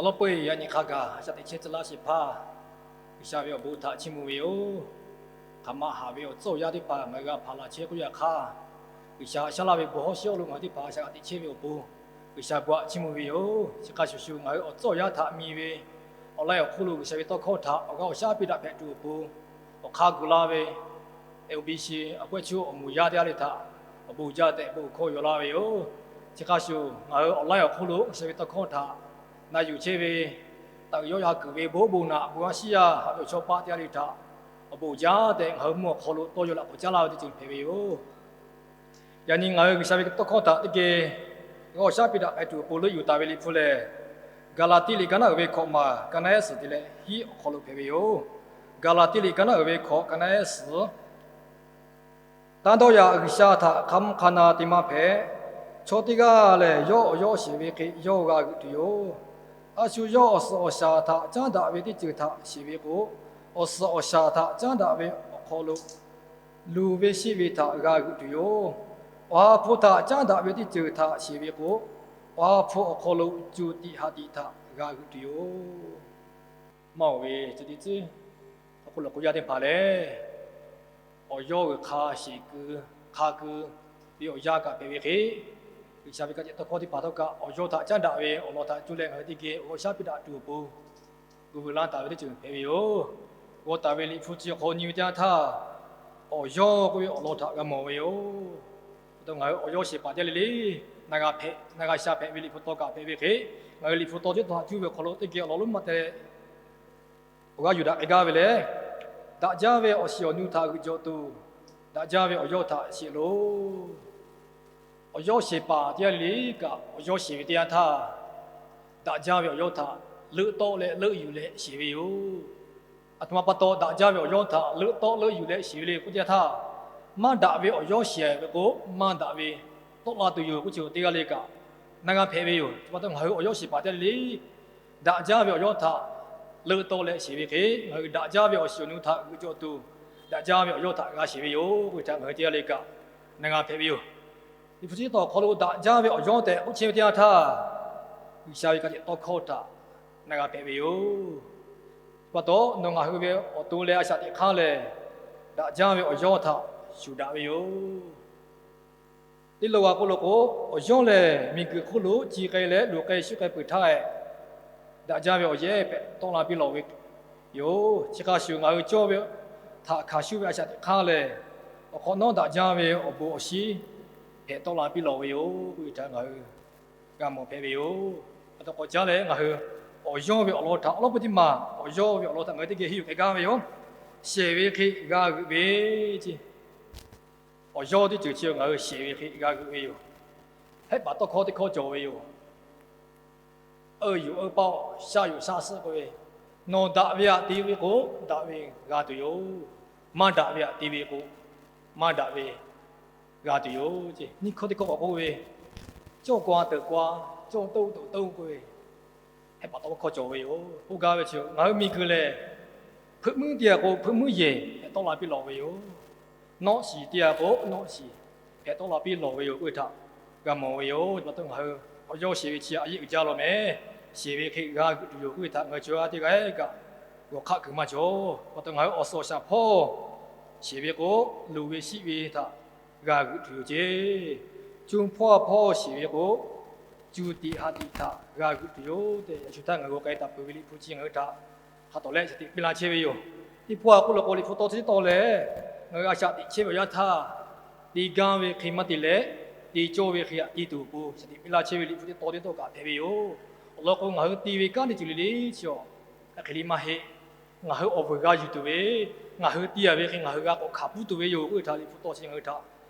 Awˬ lawn peu-eˬ yaꞈ nyi hk'a gaˬ a shaꞈ teꞈ chehˇ tcuh laˇ shehˍ hpaˇ, G'uiˬsha ve awˬ bon htaꞈ chiˇ mvuh ve yoˬ. Hk'aˬ ma haꞈ ve awˬ tcuhˉ awˬ yaˇ teˇ hpaˍ ngaˬ hui g'a hpaˍ laˬ chehˇ k'oˆ yaꞈ hk'aˇ, G'uiˬsha shaˉ laˇ ve bon hawˉ shehˉ awˬ lo ngaˬ hui teˇ hpaˍ a shaꞈ g'a teꞈ chehˇ ve awˬ pon, G'uiˬsha bon htaꞈ chiˇ mvuh ve yoˬ. Chi hk'a shuˍ shuˍ, ngaˬ hui awˬ tcuhˉ awˬ yaˇ htaꞈ mi ve awˬ laiˉ awˬ hk'oˆ lo G'uiˬsha ve tawˇ hkawˇ htaꞈ awˬ g'aˇ awˬ shaˉ piˇ daꞈ hpehꞈ tuˬ awˬ pon, awˬ hk'aˇ gu laˇ ve A O B C awˬ pawehˇ chuˇ awˬ moˍ yaˇ teˇ g'aˇ le htaꞈ awˬ bon jaˇ tehꞈ bon hkawˇ yaw laˇ ve yoˬ. Chi hk'a shuˍ, ngaˬ hui awˬ laiˉ awˬ hk'oˆ lo G'uiˬsha ve tawˇ hkawˇ htaꞈ na yuˬ chehˇ ve, taꞈ uiˍ yawˇ yaˇ kuiˬ ve bon bon naꞈ bon a shiˉ yaˇ haꞈ ve awˬ chawˇ paˆ teˇ g'aˇ le htaꞈ awˬ bon jaˇ tehꞈ ngaˬ hui mvuhˇ awˬ hk'aw lo tawˇ yaw laꞈ k'awꞈ caˉ laˇ ve teˇ ceuˬ hpehꞈ ve yoˬ. Yaꞈ nyi ngaˬ hui G'uiˬsha ve tawˇ hkawˇ htaꞈ teˇ geh g'aˇ awˬ shaˉ piˇ daꞈ hpehꞈ tuˬ awˬ pon leuˆ yuˬ taˍ ve Liꞈ hpu lehˬ, Gaˍlaˍtiˆ liꞈ ka naˉ uiˍ ve hkawꞈ maˬ ka naˉ ehˉ suhˍ te leh hiˉ awˬ hk'aw lo hpehꞈ ve yoˬ. Gaˍlaˍtiˆ liꞈ ka naˉ uiˍ ve hkawꞈ ka naˉ ehˉ suhˍ Taˇ dawˇ yaꞈ, G'uiˬsha htaꞈ hk'a mvuhˇ hk'a na te maˇ hpehꞈ. Chaw teˇ g'aˇ lehˬ, yawˇ awˬ yawˇ sheˍ ve hk'e yawˇ g'a g'euꞈ tuˬ yoˬ. A shu yawˇ awˬ suhˍ awˬ shaˍ htaꞈ caˉ daꞈ ve teˇ ceuˬ htaꞈ sheˍ ve k'o, awˬ suhˍ awˬ shaˍ htaꞈ caˉ daꞈ ve awˬ hk'aw lo luˬ ve sheˆ ve htaꞈ g'a g'euꞈ tuˬ yoˬ. Awˬ ha hpu htaꞈ caˉ daꞈ ve teˇ ceuˬ htaꞈ sheˍ ve k'o, awˬ ha hpu awˬ hk'aw lo cuˇ tiꞈ ha tiꞈ htaꞈ g'a g'euꞈ tuˬ yoˬ. Maˇ oˬ ve, chi teˇ tcuhˉ awˬ hk'oˆ lo k'oˆ yaˇ teˇ hpaˍ lehˬ, awˬ yawˇ g'uiˬ hk'a sheˍ ku, hk'a ku ve awˬ yanˇ kaꞈ hpehꞈ ve hk'e, G'uiˬsha ve ka tiꞈ tawˇ hkawˇ teˇ hpaˍ htawˇ kaꞈ awˬ yawˇ htaꞈ caˉ daꞈ ve awˬ lawn htaꞈ cuˇ leh ngaˬ hui teˇ geh awˬ g'aˇ awˬ shaˉ piˇ daꞈ tuˬ awˬ pon gu veuꞈ laˇ taˍ ve teˇ ceuˬ hpehꞈ ve yoˬ. G'aw taˍ ve Liꞈ hpu chi hk'aw nyi ve teˇ yanˇ htaˇ, awˬ yawˇ k'oˆ ve awˬ lawn htaꞈ g'a mawˬ ve yoˬ. Ngaˬ hui awˬ yawˇ sheˍ paˍ teˇ g'aˇ le le, na g'a hpehꞈ, na g'a sha hpehꞈ ve Liꞈ hpu taw kaꞈ hpehꞈ ve hk'e, ngaˬ hui Liꞈ hpu taw teˇ taw htaꞈ cuˇ ve awˬ hk'aw lo teˇ geh awˬ lawn lonˉ maˇ te leh awˬ g'aˇ yuˬ daꞈ k'ai gaˇ ve lehˬ, daꞈ jaˇ ve awˬ shiˍ awˬ nu htaꞈ g'euꞈ jawꞈ tuˬ, daꞈ jaˇ ve awˬ yawˇ htaꞈ sheˍ loˬ. Awˬ yawˇ sheˍ paˍ teˇ g'aˇ le le kaꞈ awˬ yawˇ sheˍ ve teˇ yanˇ htaˇ, daꞈ jaˇ ve awˬ yawˇ htaꞈ leuˆ tawˆ leh leuˆ yuˬ leh sheˍ ve yoˬ. Aˬ htoꞈ ma pa taw daꞈ jaˇ ve awˬ yawˇ htaꞈ leuˆ tawˆ leuˆ yuˬ leh sheˍ ve le k'oˆ teˇ yanˇ htaˇ, maˇ daꞈ ve awˬ yawˇ sheˍ ve k'o, maˇ daꞈ ve tawˆ la tuˬ yoˬ k'oˆ chi teˇ g'aˇ le kaꞈ na g'a hpehꞈ ve yoˬ. Chi pa taw ngaˬ hui awˬ yawˇ sheˍ paˍ teˇ g'aˇ le le daꞈ jaˇ ve awˬ yawˇ htaꞈ leuˆ tawˆ leh sheˍ ve hk'e, ngaˬ hui daꞈ jaˇ ve awˬ shiˍ awˬ nu htaꞈ g'euꞈ jawꞈ tuˬ, daꞈ jaˇ ve awˬ yawˇ htaꞈ g'a sheˍ ve yoˬ k'oˆ ve htaꞈ ngaˬ hui teˇ g'aˇ le kaꞈ na g'a hpehꞈ ve yoˬ. Liꞈ hpu chi teˇ taw awˬ hk'aw lo daꞈ jaˇ ve awˬ yawˇ tehꞈ k'oˆ chehˇ ve teˇ yanˇ htaˇ, G'uiˬsha ve ka tiꞈ tawˇ hkawˇ htaꞈ na g'a hpehꞈ ve yoˬ. Chi pa taw nawˬ ngaˬ hui ve awˬ to leh a shaꞈ teꞈ hk'aˇ lehˬ, daꞈ jaˇ ve awˬ yawˇ htaꞈ shuˍ daꞈ ve yoˬ. Teˇ lo g'a k'oˆ lo k'o, awˬ yawˇ lehˬ miˬguiˬ hk'oˆ lo ci k'ai leh luˬ k'ai shuˉ k'ai peuˬ htaˇ, daꞈ jaˇ ve awˬ yehˬ hpehꞈ tawˆ la piˇ lawˬ ve yoˬ. Chi hk'a shuˍ ngaˬ hui cawˇ ve htaꞈ hkanˍ shuˉ ve a shaꞈ teꞈ hk'aˇ lehˬ, awˬ hk'awꞈ nawˉ daꞈ jaˇ ve awˬ bon awˬ shiˉ hpehꞈ tawˆ la piˇ lawˬ ve yoˬ k'oˆ ve htaꞈ ngaˬ hui g'a mawˬ hpehꞈ ve yoˬ. Aˬ htoꞈ k'awꞈ caˉ leh ngaˬ hui awˬ yawˇ ve awˬ lawn htaꞈ awˬ lawn peu teˇ maˬ awˬ yawˇ ve awˬ lawn htaꞈ ngaˬ hui teˇ geh henˇ yuˬ k'ai gaˇ ve yoˬ. Sheˍ ve hk'e g'a g'euꞈ ve ce. Awˬ yawˇ teˇ ceuˬ chi ngaˬ hui sheˍ ve hk'e g'a g'euꞈ ve yoˬ. Hehˆ paˍ tawˇ hkawˇ teˇ hkawˇ cawˬ ve yoˬ. Euˇ yuˬ euˇ paˆ, shaˆ yuˬ shaˆ suhˆ k'oˆ ve, nawˬ daꞈ ve htaꞈ te ve k'o, daꞈ ve g'a tuˬ yoˬ. Maˇ daꞈ ve htaꞈ te ve k'o, maˇ daꞈ ve g'a tuˬ yoˬ ce. Nyiˇ hkawˇ teˇ hkawˇ k'awꞈ k'oˆ ve, cawˇ k'aw teuꞈ k'aw, cawˇ tawˆ teuꞈ tawˆ k'oˆ ve, hehˆ paˍ tawˇ hkawˇ cawˬ ve yoˬ. K'oˆ gaˇ ve chi ngaˬ hui miˬguiˬ lehˬ, hpeuꞈ muiˉ te a k'o hpeuꞈ muiˉ yehˬ hpehꞈ tawˆ la piˇ lawˬ ve yoˬ. Nawˆ shiˍ te a k'o nawˆ shiˍ hpehꞈ tawˆ la piˇ lawˬ ve yoˬ k'oˆ ve htaꞈ g'a mawˬ ve yoˬ. Chi pa taw ngaˬ hui awˬ yawˇ sheˍ ve chi a yehˆ uiˍ jaˇ law meh. Sheˍ ve hk'e g'a g'euꞈ tuˬ yoˬ k'oˆ ve htaꞈ ngaˬ hui chaw yaˇ teˇ g'aˇ kaꞈ g'awˬ hk'aˆ kuiˬ maˇ cawˬ. Pa taw ngaˬ hui awˬ suhˍ awˬ shaˍ hpawˇ sheˍ ve k'o, luˬ ve shiˆ ve htaꞈ g'a g'euꞈ tuˬ yoˬ ce. Cuˇ hpawˇ a hpawˇ sheˍ ve k'o, cuˇ tiꞈ ha tiꞈ htaꞈ g'a g'euꞈ tuˬ yoˬ tehꞈ, yaꞈ shu htaˇ ngaˬ hui g'awˬ k'ai taˍ peuˬ ve Liꞈ hpu chi ngaˬ hui htaꞈ hk'a tawˍ lehˆ shaˍ tiꞈ piˇ laˇ chehˇ ve yoˬ. Teˇ hpawˇ a k'oˆ lo k'o, Liꞈ hpu tawˇ chi teˇ tawˇ lehˬ, ngaˬ hui a shaꞈ teꞈ chehˇ ve awˬ yanˇ htaˇ, te gaˇ ve hk'e maˇ te leh, te cawˇ ve hk'e htaꞈ te tuˬ awˬ pon shaꞈ teꞈ piˇ laˇ chehˇ ve Liꞈ hpu teˇ tawˇ teˇ tawˇ kaꞈ hpehꞈ ve yoˬ. Awˬ lawn k'o, ngaˬ hui te ve kanˉ teˇ ceuˬ le le chi awˬ hk'e le maˇ heˆ. Ngaˬ hui awˬ vuiˬ g'a yuˬ tuˬ ve, ngaˬ hui te a ve hk'e ngaˬ hui g'a k'awꞈ hkanˍ puiˉ tuˬ ve yoˬ k'oˆ ve htaꞈ Liꞈ hpu tawˇ chi ngaˬ hui htaꞈ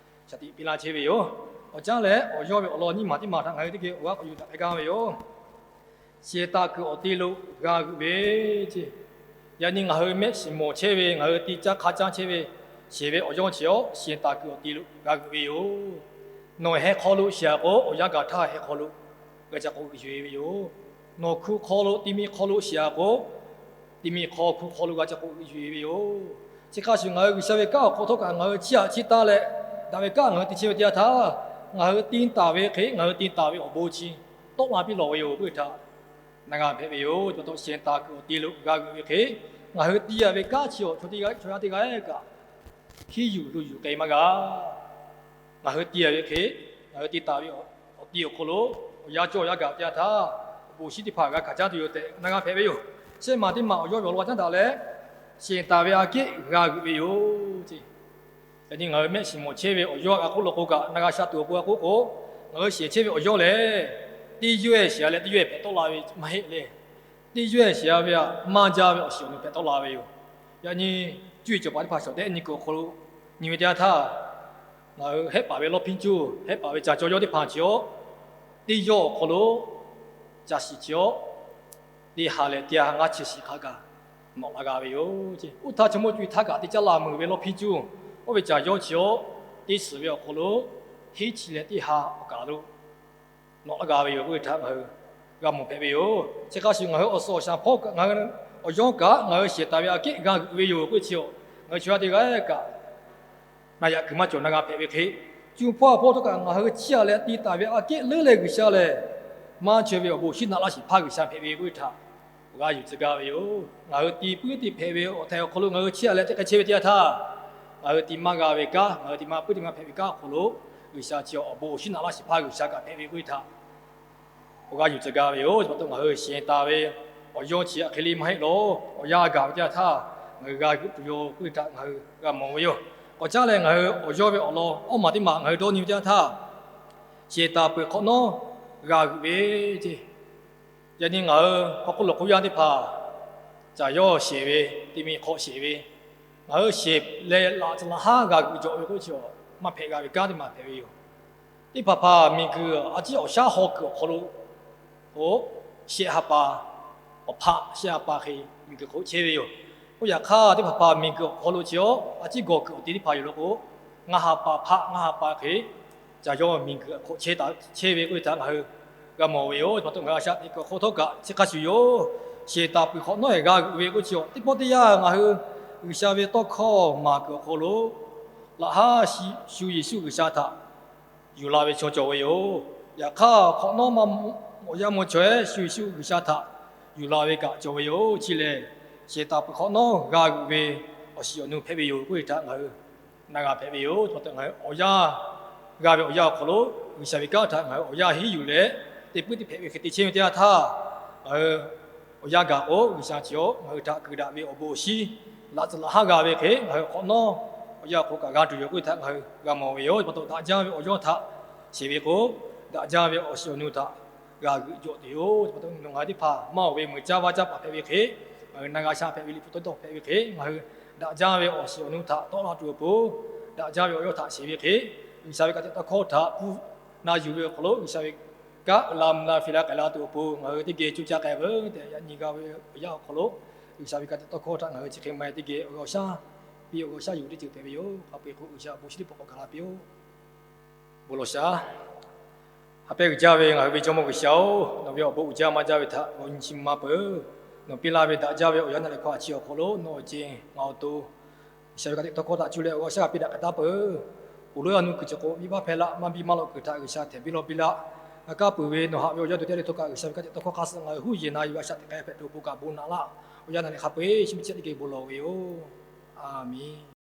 shaꞈ teꞈ piˇ laˇ chehˇ ve yoˬ. Awˬ caˉ lehˬ, awˬ yawˇ ve awˬ lawn nyiˇ maˬ teˇ maˬ htaꞈ ngaˬ hui teˇ geh awˬ g'aˇ k'awꞈ yuˬ daꞈ k'ai gaˇ ve yoˬ. Shehˍ taˍ kuiˬ awˬ te lo g'a g'euꞈ ve ce. Yaꞈ nyi ngaˬ hui mehˆ shiˍ mawˬ chehˇ ve, ngaˬ hui te caˇ hk'a caˇ chehˇ ve, sheˍ ve awˬ yawˇ chi awˬ shehˍ taˍ kuiˬ awˬ te lo g'a g'euꞈ ve yoˬ. Nawˬ heh hk'aw lo sheˍ a k'o, awˬ yanˇ gaˬ htaˇ heh hk'aw lo g'a ca k'oˆ yuˬ e ve yoˬ. Nawˬ hku hk'aw lo, ti mi hk'aw lo sheˍ a k'o, ti mi hk'aw hku hk'aw lo g'a ca k'oˆ yuˬ e ve yoˬ. Chi hk'a shuˍ ngaˬ hui G'uiˬsha ve kanˉ awˬ hk'aw htawˇ kaꞈ ngaˬ hui chiˇ aꞈ chiˇ taˇ leh, daꞈ ve kanˉ ngaˬ hui te chehˇ ve teˇ yanˇ htaˇ, ngaˬ hui te taˍ ve hk'e ngaˬ hui te taˍ ve awˬ bon chi tawˆ la piˇ lawˬ ve yoˬ k'oˆ ve htaꞈ na g'a hpehꞈ ve yoˬ. Chi pa taw shehˍ taˍ kuiˬ awˬ ti lo g'a g'euꞈ ve hk'e, ngaˬ hui ti a ve kanˉ chi awˬ chaw teˇ g'aˇ chaw yaˇ teˇ g'aˇ kaꞈ, hiˉ yuˬ lo yuˬ k'ai maˇ g'a. Ngaˬ hui ti a ve hk'e, ngaˬ hui ti taˍ ve awˬ ti awˬ hk'aw lo awˬ yanˇ cawˇ awˬ yanˇ gaˬ teˇ yanˇ htaˇ, awˬ bon awˬ shinˉ teˇ hpaˍ g'a hkanˍ caˉ tuˬ yoˬ tehꞈ na g'a hpehꞈ ve yoˬ. Shehˆ maˬ teˇ maˬ awˬ yawˇ ve awˬ lawn caˉ daꞈ leh, shehˍ taˍ ve aꞈ kehˉ g'a g'euꞈ ve yoˬ. Yaꞈ nyi ngaˬ hui mehˆ shiˍ mawˬ chehˇ ve awˬ yawˇ a k'oˆ lo k'o kaꞈ na g'a sha tuˬ awˬ pon a k'oˆ k'o, ngaˬ hui shehˍ chehˇ ve awˬ yawˇ lehˬ, teˇ yawˇ ehˬ shehˍ leh teˇ yawˇ ehˬ hpehꞈ tawˆ la ve maˇ heˆ le. Teˇ yawˇ ehˬ shehˍ ve aꞈ maˇ jaˇ ve awˬ shiˍ awˬ nu hpehꞈ tawˆ la ve yoˬ. Yaꞈ nyi cuˇ yiˍ cawˬ paˍ teˇ hpaˍ shawˍ tehˆ nyi kuiˬ awˬ hk'aw lo nyi ve teˇ yanˇ htaˇ, ngaˬ hui hehˆ paˍ ve lawˇ hpiˇ cuˇ, hehˆ paˍ ve caˬ cawˇ yawˇ teˇ hpaˍ chi awˬ, teˇ yawˇ awˬ hk'aw lo caˬ shiˍ chi awˬ, teˇ ha leh teˇ ha ngaˇ chi shiˍ hk'a gaˬ nawꞈ la g'a ve yoˬ. Oˇ htaˇ chaw mawˇ cuˇ yiˍ htaˇ kaꞈ teˇ caˉ la meuˍ ve lawˇ hpiˇ cuˇ, oˇ ve caˬ yawˇ chi awˬ, teˇ suhˍ ve awˬ hk'aw lo hiˉ chi leh teˇ ha awˬ kaˬ lo nawꞈ la g'a ve yoˬ k'oˆ ve htaꞈ ngaˬ hui g'a mawˬ hpehꞈ ve yoˬ. Chi hk'a shuˍ ngaˬ hui awˬ suhˍ awˬ shaˍ hpawˇ kaꞈ ngaˬ hui awˬ yawˇ kaꞈ ngaˬ hui shehˍ taˍ ve aꞈ kehˉ g'a g'euꞈ ve yoˬ k'oˆ ve chi awˬ, ngaˬ hui chaw yaˇ teˇ g'aˇ kaꞈ na yaꞈ kuiˬ maˇ cawˬ na g'a hpehꞈ ve hk'e, cuˇ hpawˇ hpawˇ htawˇ kaꞈ ngaˬ hui chiˇ aꞈ leh ti taˍ ve aꞈ kehˉ leuˉ leh G'uiˬsha lehˬ, maˇ chaweh ve awˬ bon awˬ shinˉ naꞈ laˇ shiˍ hpaˇ G'uiˬsha hpehꞈ ve k'oˆ ve htaꞈ awˬ g'aˇ yuˬ tcuh gaˇ ve yoˬ. Ngaˬ hui ti puiˉ teˇ hpehꞈ ve awˬ htaiˍ awˬ hk'aw lo ngaˬ hui chiˇ aꞈ leh teˇ hk'e chehˇ ve teˇ yanˇ htaˇ, ngaˬ hui ti maˇ g'a ve kanˉ, ngaˬ hui ti maˇ puiˉ teˇ maˇ hpehꞈ ve kanˉ awˬ hk'aw lo G'uiˬsha chi awˬ bon awˬ shinˉ naꞈ laˇ shiˍ hpaˇ G'uiˬsha kaꞈ hpehꞈ ve k'oˆ ve htaꞈ awˬ g'aˇ yuˬ tcuh gaˇ ve yoˬ. Chi pa taw ngaˬ hui shehˍ taˍ ve awˬ yawˇ chi aꞈ hk'e le maˇ heˆ lawˬ. Awˬ yanˇ gaˬ ve teˇ yanˇ htaˇ ngaˬ hui g'a g'euꞈ tuˬ yoˬ k'oˆ ve htaꞈ ngaˬ hui g'a mawˬ ve yoˬ. K'awꞈ caˉ leh ngaˬ hui awˬ yawˇ ve awˬ lawn awˇ maˬ teˇ maˬ ngaˬ hui dawˇ nyi ve teˇ yanˇ htaˇ, shehˍ taˍ peuˬ hk'awꞈ nawˉ g'a g'euꞈ ve ce. Yaꞈ nyi ngaˬ hui hk'aw hk'oˆ lo k'oˆ yaˇ teˇ hpaˍ, caˬ yawˇ shehˍ ve, teˇ miˬ hk'aw shehˍ ve, ngaˬ hui shehˍ leh laꞈ tcuh laꞈ haˉ g'a g'euꞈ jawꞈ ve k'oˆ chi maˇ hpehꞈ g'a ve kanˉ teˇ maˬ hpehꞈ ve yoˬ. Teˇ hpaˍ hpaˍ miˬguiˬ a ciˉ awˬ shaˉ haw kuiˬ awˬ hk'aw lo k'o, shehˆ ha pa awˬ hpaˆ shehˆ ha pa hk'e miˬguiˬ hk'oˆ chehˇ ve yoˬ. Oˇ yaꞈ hk'aˇ teˇ hpaˍ hpaˍ miˬguiˬ awˬ hk'aw lo chi awˬ a ciˉ gawˬ kuiˬ awˬ ti teˇ hpaˍ yoˬ law k'o, ngaˇ ha pa hpaˆ ngaˇ ha pa hk'e caˬ yawˇ miˬguiˬ hk'oˆ chehˇ ve k'oˆ ve htaꞈ ngaˬ hui g'a mawˬ ve yoˬ. Chi pa taw ngaˬ hui a shaꞈ teꞈ kuiˬ hk'aw htawˇ kaꞈ chi hk'a shuˍ yoˬ. Shehˍ taˍ peuˬ hk'awꞈ nawˉ g'a g'euꞈ ve k'oˆ chi awˬ teˇ pawˆ teˇ yanˇ ngaˬ hui G'uiˬsha ve tawˇ hkawˇ maˍ kuiˬ awˬ hk'aw lo laꞈ haˉ shu Yeˍsuˆ G'uiˬsha htaꞈ yuˬ la ve chaw cawˬ ve yoˬ. Yaꞈ hk'aˇ hk'awꞈ nawˉ maˇ awˬ yanˇ maw chaweh shu Yeˍsuˆ G'uiˬsha htaꞈ yuˬ la ve kaꞈ cawˬ ve yoˬ. Chi lehˬ, shehˍ taˍ peuˬ hk'awꞈ nawˉ g'a g'euꞈ ve awˬ shiˍ awˬ nu hpehꞈ ve yoˬ k'oˆ ve htaꞈ ngaˬ hui na g'a hpehꞈ ve yoˬ. Chi pa taw ngaˬ hui awˬ yanˇ g'a ve awˬ yanˇ awˬ hk'aw lo G'uiˬsha ve kanˉ htaꞈ ngaˬ hui awˬ yanˇ henˉ yuˬ leh, teˇ puiˉ teˇ hpehꞈ ve hk'e te chehˇ ve teˇ yanˇ htaˇ, ngaˬ hui awˬ yanˇ gaˬ k'o G'uiˬsha chi ngaˬ hui htaꞈ kuiˬ daꞈ ve awˬ bon awˬ shinˉ laꞈ tcuh laꞈ haˉ g'a ve hk'e ngaˬ hui hk'awꞈ nawˉ awˬ yanˇ awˬ hk'aw kaꞈ g'a tuˬ yoˬ k'oˆ ve htaꞈ ngaˬ hui g'a mawˬ ve yoˬ. Chi pa taw daꞈ jaˇ ve awˬ yawˇ htaꞈ sheˍ ve k'o, daꞈ jaˇ ve awˬ shiˍ awˬ nu htaꞈ g'a g'euꞈ jawꞈ tuˬ yoˬ. Chi pa taw nawˬ ngaˬ hui teˇ hpaˍ maˇ oˬ ve meuꞈ caˇ vaˇ caˇ paˍ hpehꞈ ve hk'e, ngaˬ hui na g'a sha hpehꞈ ve liꞈ hpu tawˇ tawˇ hpehꞈ ve hk'e, ngaˬ hui daꞈ jaˇ ve awˬ shiˍ awˬ nu htaꞈ tawˆ la tuˬ awˬ pon, daꞈ jaˇ ve awˬ yawˇ htaꞈ sheˍ ve hk'e, G'uiˬsha ve ka tiꞈ tawˇ hkawˇ htaꞈ hpu na yuˬ ve awˬ hk'aw lo G'uiˬsha ve kanˉ uiˍ la mvuh la fiˍ la k'ai la tuˬ awˬ pon ngaˬ hui teˇ geh coˇ caˇ k'ai veuˬ tehꞈ yaꞈ nyi g'a ve awˬ yanˇ awˬ hk'aw lo, G'uiˬsha ve ka tiꞈ tawˇ hkawˇ htaꞈ ngaˬ hui chi hk'e ma e teˇ geh awˬ g'aˇ awˬ shaˉ piˇ awˬ g'aˇ awˬ shaˉ yuˬ teˇ ceuˬ hpehꞈ ve yoˬ. Hk'a peu-eˬ k'o G'uiˬsha awˬ bon shiˍ teˇ pawˆ k'awꞈ gaˬ la piˇ-oˬ. Bon lawˬ shaˍ. Haꞈ pehnˇ uiˍ jaˇ ve ngaˬ hui ve Jawˇmawˇ G'uiˬsha-oˬ, nawˬ ve awˬ bon uiˍ jaˇ maˇ jaˇ ve htaꞈ awˬ nyi chi ma peuˬ. Nawˬ piˇ laˇ ve daꞈ jaˇ ve awˬ yanˇ naˆ leh hkawˇ a chi awˬ hk'aw lo nawˬ awˬ ceˬ ngaˬ awˬ to G'uiˬsha ve ka tiꞈ tawˇ hkawˇ htaꞈ cuˇ leh awˬ g'aˇ awˬ shaˉ g'a piˇ daꞈ k'ai taˉ peuˬ. Ponˬ lonˉ a nu kuiˬ cawˬ k'o, venˇbaˆ hpehˇ laˇ, maˇ biˇ maˇ lawꞈ kuiˬ htaꞈ G'uiˬsha htehꞈ biˇ lawˇ piˇ laˇ. G'a kaˇ peuˬ ve nawˬ haꞈ ve awˬ yanˇ to teˇ g'aˇ le htawˇ kaꞈ G'uiˬsha ve ka tiꞈ tawˇ hkawˇ hk'aˇ suh ngaˬ hui huˉ yeˬ na yuˬ a shaꞈ teꞈ k'ai hpehꞈ tuˬ awˬ pon kaꞈ bon naꞈ laˇ. Awˬ yanˇ naˆ leh hk'a peu-eˬ chi miˇ chi teˇ geh bon lawˬ ve yoˬ. A menˬ.